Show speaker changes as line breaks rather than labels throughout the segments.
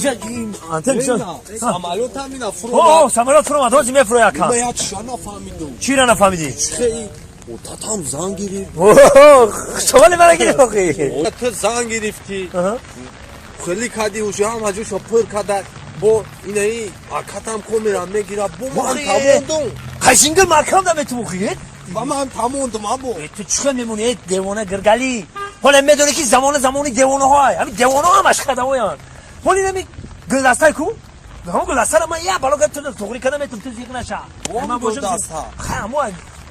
Инҷа антен бисёр.
Самолёт ҳам ина
О,
фуромад.
Самолёт фуромад, ҳозир мефурояд акам.
Ма як чиша нафаҳмидум.
Чира нафаҳмидӣ?
Хеле отатам зан гирифт.
Шомали мара гирифт охи.
Ту зан гирифтӣ. Хеле кади уже ҳама ҷошо пур када бо инаи акатам комера мегира бо ман
Мухи.
тамондум.
Қашингил макам да метумухи?
Ба ман тамондум або.
Ту чӣ мемонӣ, э, девона гиргалӣ? Ҳола медонӣ ки замона замони девонаҳо, ҳамин девонаҳо ҳамаш хадавоянд. Ҳол инами гулдастае ку? Ҳамон гулдастаро ман як бало ту туғри када метум, ту зиқ наша.
Он
Ман бошам.
гулдаста.
Ха, ҳамо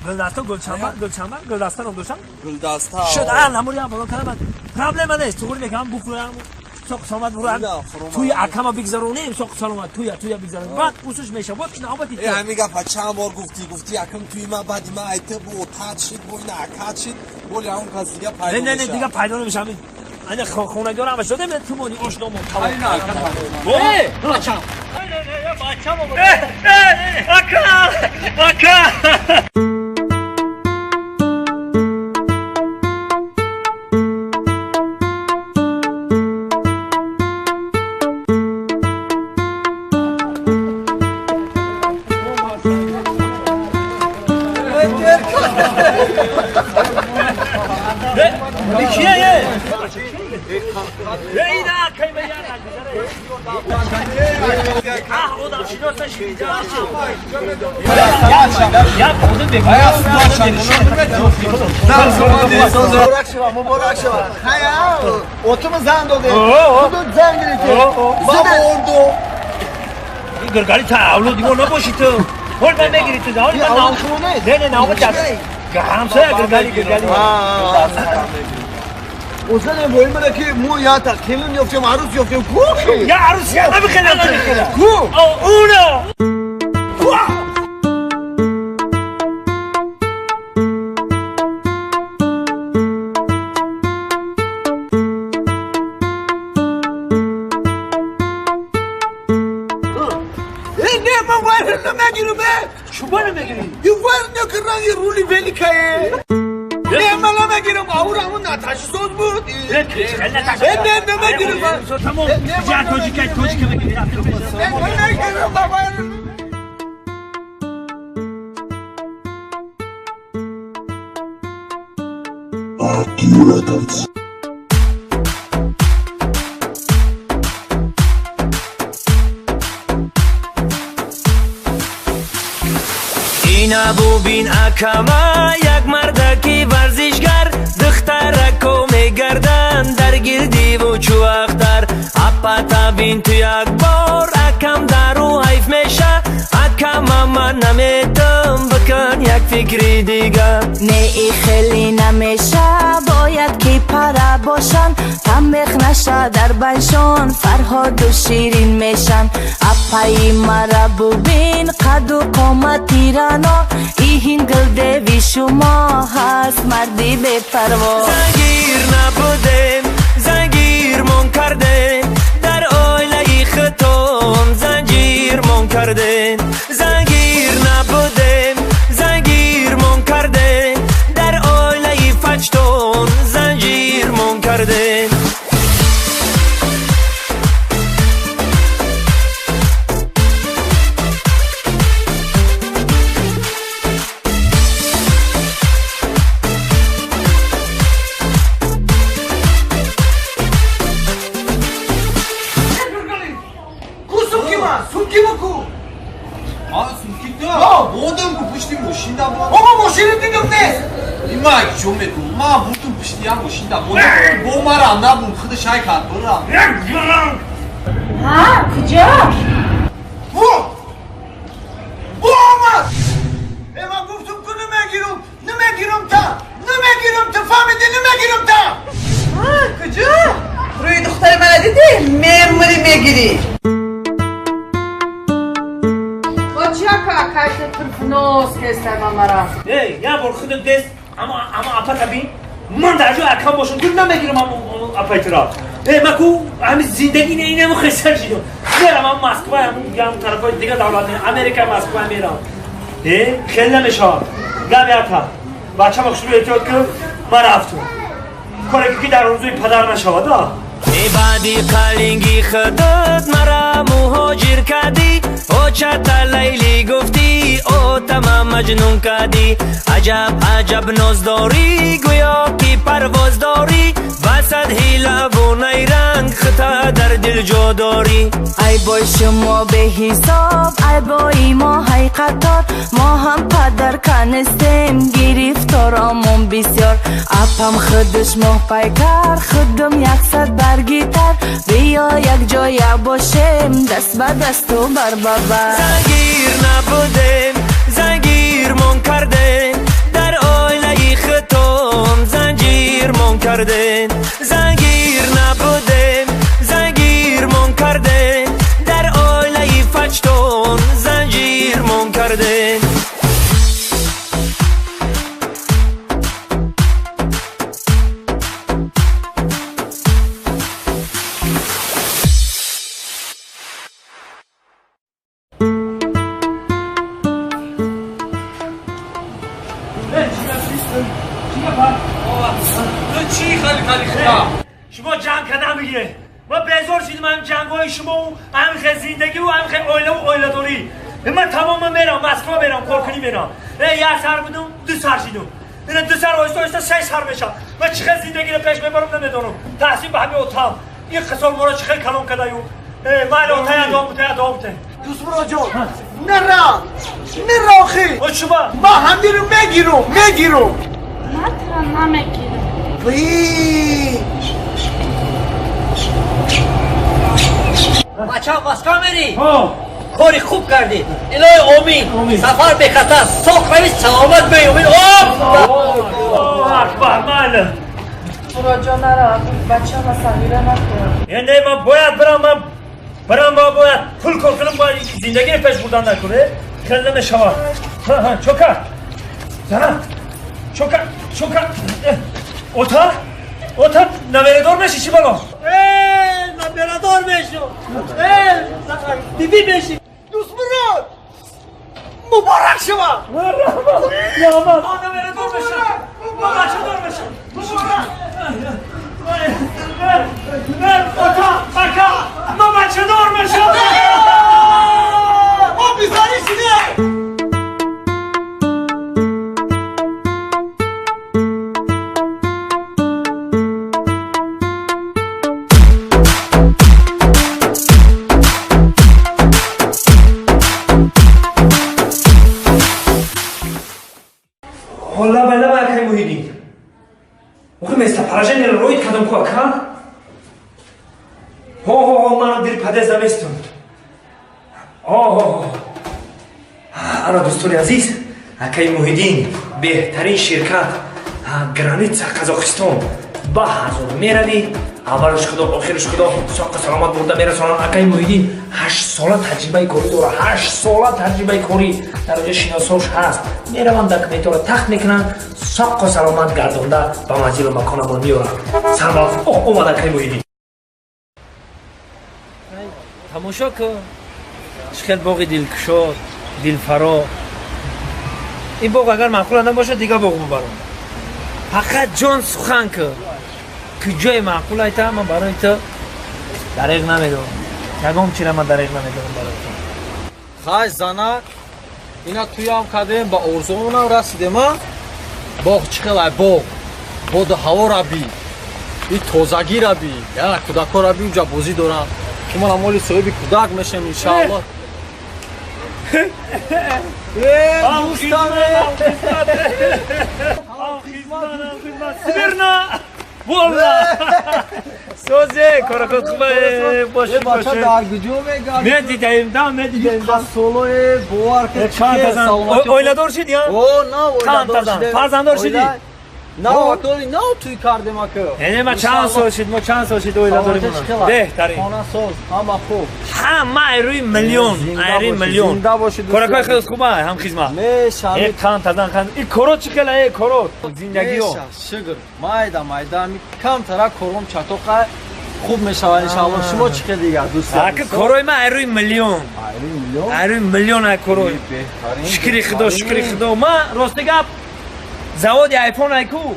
гулдаста, гулчамбар, гулчамбар, гулдаста ном доштам.
Гулдаста.
Шуд, ан ҳамон як бало када, проблема нест, туғри мекунам, бухӯрам. Соқ саломат бурам.
Ина, фуромад.
Туи акама бигзаронем, соқ саломат, туя бигзаронем. Баъд усуш меша. Вот навбати
Э, ҳамин гапа чанд бор гуфтӣ, гуфтӣ якм туи ма, баъди ма айта бо отат шид, бо ина акат шид, боли ҳамон кас дига пайдо
Не, не, не,
мешавад.
дига пайдо намеша. Ҳамин ана хонагиёро ҳамаш додем, ту мони ошномон.
Ина акат.
Бачам. Ака! Ака! Кие? Ина кай ба як одам шиноса шида. Як одам
Муборак шава, муборак шава. Хая, отума зан доде. Худо зан гирифти.
Ба монду.
Гиргали та авлоди мо набоши ту. Ҳол ман мегири ту. Ҳол ман
Авлоди шумо нест?
Не, не, навбат. Ҳамсоя гиргали, гиргали.
Озане воимара ки мо я та келин ёфтем, арӯс ёфтем. Ку хи?
Я арӯс я намихелам, намихелам.
Ку?
Уна.
Э, не, ман вайр намегирам, э.
Чуба намегири?
Ин вайр накарранги рули великае. Не, ман намегирам. Аур ҳамун наташисоз буд. Э, не, намегирам.
Тамом. Я тоҷика, тоҷика мегири.
Не, намегирам, ман вайр.
AQ Records.
Ина бубин акама, як мардаки варзишгар, духтарако мегарданд дар гирдиву чӯ ахтар. Апата бин ту як бор, акам дару ҳайф меша. Акама ман наметам, бикун як фикри дигар.
Не, и хеле намеша, бояд ки пара бошанд, тамех наша дар байшон, Фарҳоду Ширин мешан. Апаи мара бубин, қаду қомати рано, иҳин гулдеви шумо ҳаст, марди бепарво.
Зангир набудем, зангирмон кардем, дар оилаи хитон занҷирмон кардем. Зангир набудем, зангирмон кардем, дар оилаи фачтон занҷирмон кардем.
Ку сумки ма? Сумки ма ку?
А, сумки ту? Мондам ку пушти мошина бо.
Ома мошина дидам нест.
Има чо мету? Ма бурдум пушти я мошина бо. Бо мара набуд, худ шай кард бурам.
Ҳа, куҷо?
Бу! Бу омад! Э, ман гуфтум ку намегирам, намегирам та! Намегирам та, фаҳмидӣ, намегирам та!
Ҳа, куҷо? Рӯи духтари мана дидӣ? Мемурӣ, мегирӣ. Бочака, кайта турфноз кестай мамара.
Эй, як бор худат дест, ама апата бин. Ман дар ҷои акам бошам, ту намегирам ама апаи туро. Э, ма ку ҳами зиндагӣ не инаму хесар шидам. Мерам ам Москва, ам ям тарафҳои дига давлат, Америка, Москва мерам. Э, хеле намешавад. Гап ята. Бачама хушрӯ эҳтиёт кун, ман рафтум. Коре ки дар орзуи падар нашавад, а? Баъди қалинги худут мара муҳоҷир кардӣ, очата Лайлӣ гуфтӣ, отама Маҷнун кардӣ. Аҷаб аҷаб ноз дорӣ, гӯё ки парвоз дорӣ, васад ҳилаву найранг хита дар дил ҷо дорӣ.
Ай бой шумо беҳисоб, ай бои мо ҳай қатор, мо ҳам падар канестем, гирифторомон бисёр. Апам худаш моҳпайкар, худам яксад баргитар, биё якҷоя бошем, даст ба дасту бар ба бар.
Зангир набудем, зангирмон кардем, дар оилаи хитон занҷирмон кардем. Зангир набудем, зангирмон кардем, дар оилаи фачтон занҷирмон кардем.
تو چی خالی خالی خدا؟
شما جنگ کردن میگیره، ما بیزار شدیم هم جنگ‌های شما و هم زندگی و هم اویله و اویله داری. من تمام میرم مسکو، میرم کارکنی، میرم. یه سر بودم دو سر شدم، این دو سر آیسته آیسته سه سر میشم. من چه زندگی رو پیش میبرم نمیدونم. تحصیل به همه اتام این قصار ما رو چه کلام کرده یو مال اتای ادام بوده ادام بوده.
دوست جان نرا نرا آخی.
او شما
ما همین رو میگیرم میگیرم.
من تو نمیگیرم.
وی
بچه مسکو میری؟ کاری خوب کردی. الهی امین. سفر به خطر ساق روی سلامت بی امین.
الله اکبر من
مراد جان نرا، بچه ما صغیره نکن.
یعنی من باید برم، من برم با باید پول کار کنم، باید زندگی رو پیش بردن نکنه خیلی نمیشود. ها ها چوکر زنم چوکر چوکر اوتا اوتا نمیردار میشی چی بالا؟ نمیردار میشم بیبی میشی.
دوست مراد مبارک شما.
یا من نمیردار میشم، من بچه دار میشم. اوتا بکا من بچه دار میشم.
ما بیزاری شده.
حالا بلا برکای محیدین وقتی местоположение رو روید کردم کو اکا ҳо ҳо ҳо маро дил паде заместун. ҳо ҳо ҳо ана дӯстони азиз, акаи Муҳиддин беҳтарин ширкат, граница Қазоқистон ба ҳазор меравӣ, аввалш худо охирш худо соққа саломат бурда мерасонанд. Акаи Муҳиддин 8 сола таҷрибаи корӣ дорад, 8 сола таҷрибаи корӣ дар оҷа шиносош ҳаст. Мераванд, документҳоро тахт мекунанд, соққу саломат гардонда ба манзилу маконамон меоранд. Сарбаланд омад акаи Муҳиддин. Тамошо кун, чӣ хел боғи дилкушод, дилфаро. Ин боғ агар маъқул набошад, дигар боғ бубарам. Фақат ҷон сухан кун, куҷое маъқул айта, ман барои ту дареғ намедорам. Ягон чира ман дареғ намедорам барои ту.
Хай зана, ина туям кардем, ба орзуонам расидем. А боғ чӣ хел ай боғ, боду ҳаво раби, и тозагӣ раби, яна кӯдакҳо раби унҷа бозӣ доранд. Шумо моли соҳиби кӯдак мешем иншааллоҳ.
Смирно! Волла! Созе, коракот хубе, бошед,
бача
бошед.
Дар куҷо мегарди?
Медидаем, да, медидаем.
Ин солое бовар ки
Чанд тазан? Оиладор шид я?
О, на
Чанд
оиладор
тазан?
шидем.
Фарзанддор шидӣ?
На, аколи на туй кардем ака.
Яъне ма чанд сол шид, мо чанд сол шид оиладорим? Беҳтарин.
Хона соз, ҳама хуб.
Ҳама айрӯи миллион, айрӯи миллион.
Зинда бошед.
Коракои хеле хуба, ҳам хизмат.
Мешавед.
Э, кан тазан кан. И коро чӣ хела, э, коро? Зиндагиё.
Шукр. Майда, майда, ми камтара кором чатоқа хуб мешавад иншааллоҳ. Шумо чӣ хел дигар дӯст?
Ака корои ма айрӯи миллион.
Айрӯи миллион?
Айрӯи миллион ай корои.
Беҳтарин.
Шукри Худо, шукри Худо. Ма рости гап заводи айфон айку.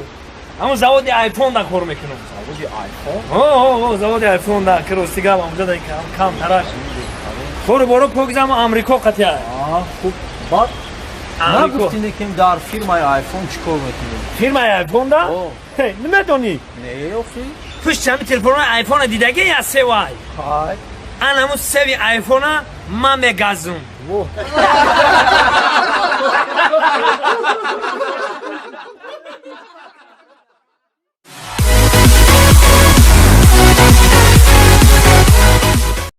Ҳамун заводи айфон да кор мекунам.
Заводи айфон?
О, заводи айфон да, ки рости гап, ҳамунҷа да кам тараш. Кору боро покизам Амрико қатия.
Хуб, баъд нагуфтине, ки дар фирмаи айфон чӣ кор мекунӣ?
Фирмаи айфон да? Намедонӣ?
Не, охи.
Пушти ҳами телефонҳои айфона дидаги я севай?
Хай.
Ан ҳамун севи айфона ман мегазум.